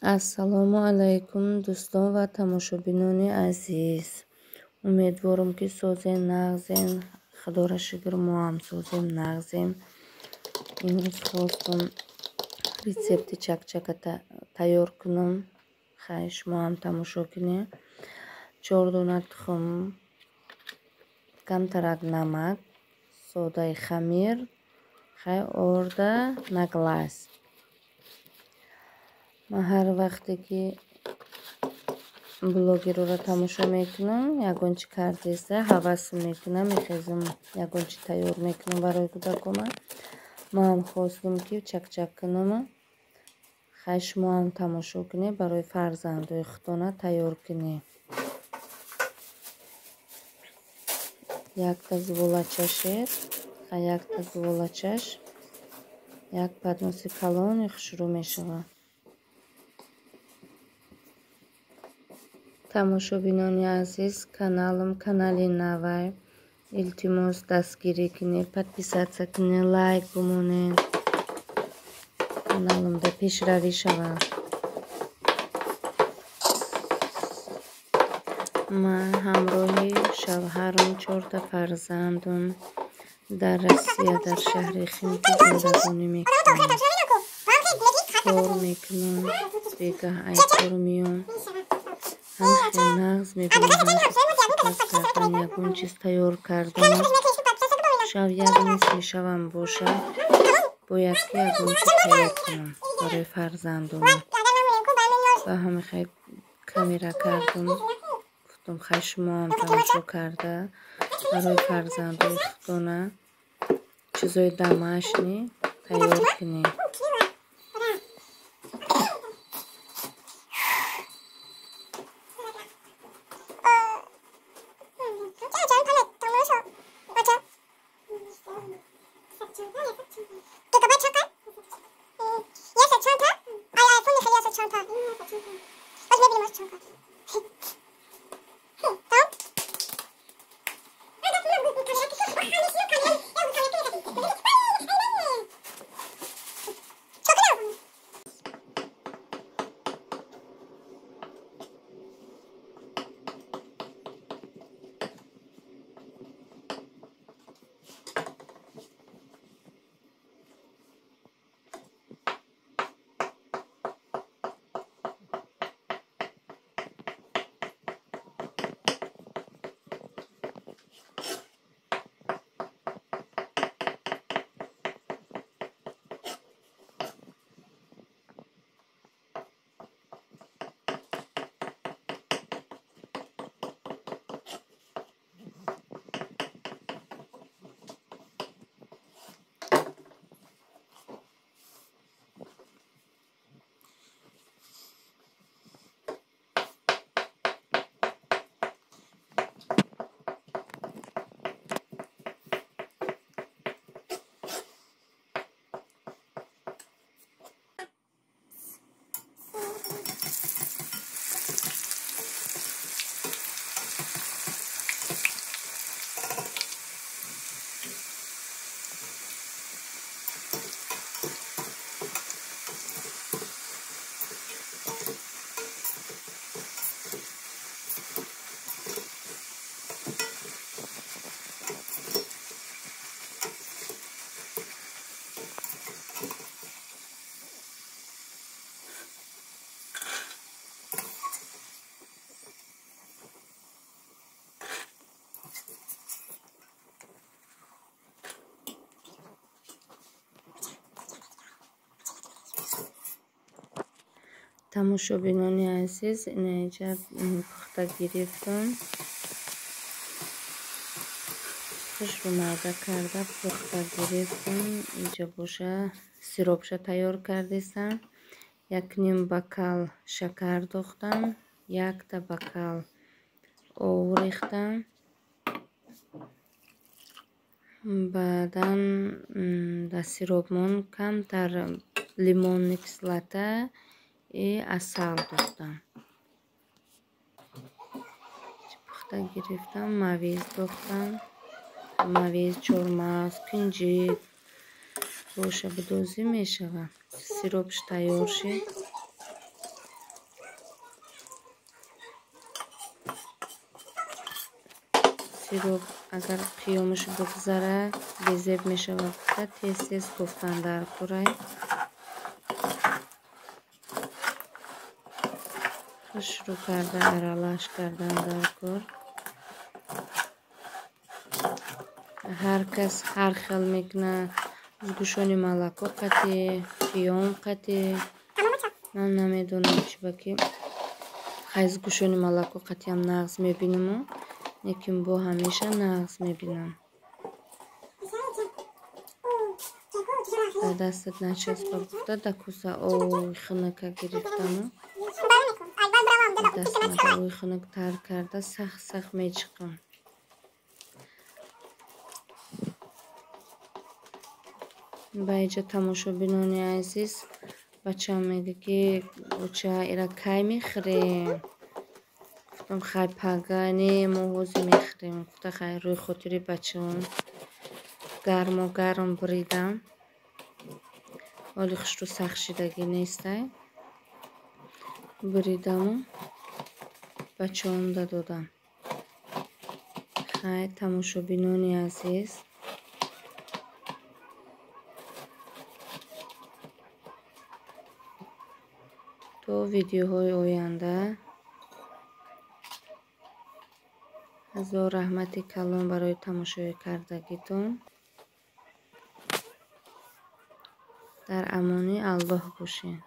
Ассалому алайкум, дӯстон ва тамошобинони азиз. Умедворам, ки созем, нағзем. Худоро шукр, мо ҳам созем, нағзем. Имрӯз хостам рецепти чакчака тайёр кунам. Хай, шумо ҳам тамошо кунед. 4 дона тухм, камтарак намак, содаи хамир, хай орда на глаз. Ман ҳар вақте ки блогерро тамошо мекунам, ягон чи кардеста ҳавас мекунам, мехезам, ягон чи тайёр мекунам барои кӯдакома. Ман хостам, ки чакчак кунам. Хай, шумо ҳам тамошо кунед, барои фарзандои худтона тайёр кунед. Якта зуволачашед, хай якта зуволачаш як подноси калони хушрӯ мешавад. Тамошобинони азиз, каналам канали навай. Илтимос, дастгирӣ кунед, подписаться кунед, лайк бимонед. Каналамда пешравӣ шавад. Ман ҳамроҳи шавҳарам, 4та фарзандам дар Россия, дар шаҳри Химки зиндагонӣ мекунам. Кор мекунам, бегаҳ ай кор меём. Ҳам хел нағз мебинам, паз кардан, ягон чиз тайёр кардан. Шав як нисфи шавам бошад, бояд ки ягон чиз тайёр кунам барои фарзандонам. Ба ҳамин хел камера кардам. Гуфтам, хай шумо ҳам тамошо карда барои фарзандои худтона чизои домашний тайёр кунед. Тамошобинони азиз, инаинҷа пухта гирифтам. Хушрӯ майда карда пухта гирифтам. Инҷа боша сиропша тайёр кардесам. 1,5 бокал шакар дохтам, 1та бокал ов рехтам. Баъдан дар сиропмон камтар лимонни кислота и асал дохтам. Пухта гирифтам, мавиз дохтам. Мавиз, чормағз, кунҷит боша бидозӣ мешавад. Сиропш тайёр шид. Пирог агар қиёмаш бигзара безеб мешавад, гуфта тез-тез кофтан дар курай. Хушрӯ карда аралаш кардан дар кор. Ҳар кас ҳар хел мекунад. Сгущённый молоко қати, қиём қати. Ман намедонам чӣ ба ки хай сгущённый молоко қатиам нағз мебинаму, лекин бо ҳамеша нағз мебинам. Дар дастат начаспа гуфта да куса ови хунука гирифтаму. Дастмада ови хунук тар карда сахт-сахт мечиқам. Ба инҷа тамошобинони азиз, бачаам мега ки оча ира кай мехӯрем? Гуфтам хай пага не, мо ҳозир мехӯрем. Гуфта хай рӯи хотири бачаам гармо гарм буридам. Ҳоли хушрӯ сахт шидагӣ нестай. Буридаму бачаамда додам. Хай тамошобинони азиз, то видеоҳои оянда ҳазор раҳмати калон барои тамошои кардагитон. Дар амони Аллоҳ бошед.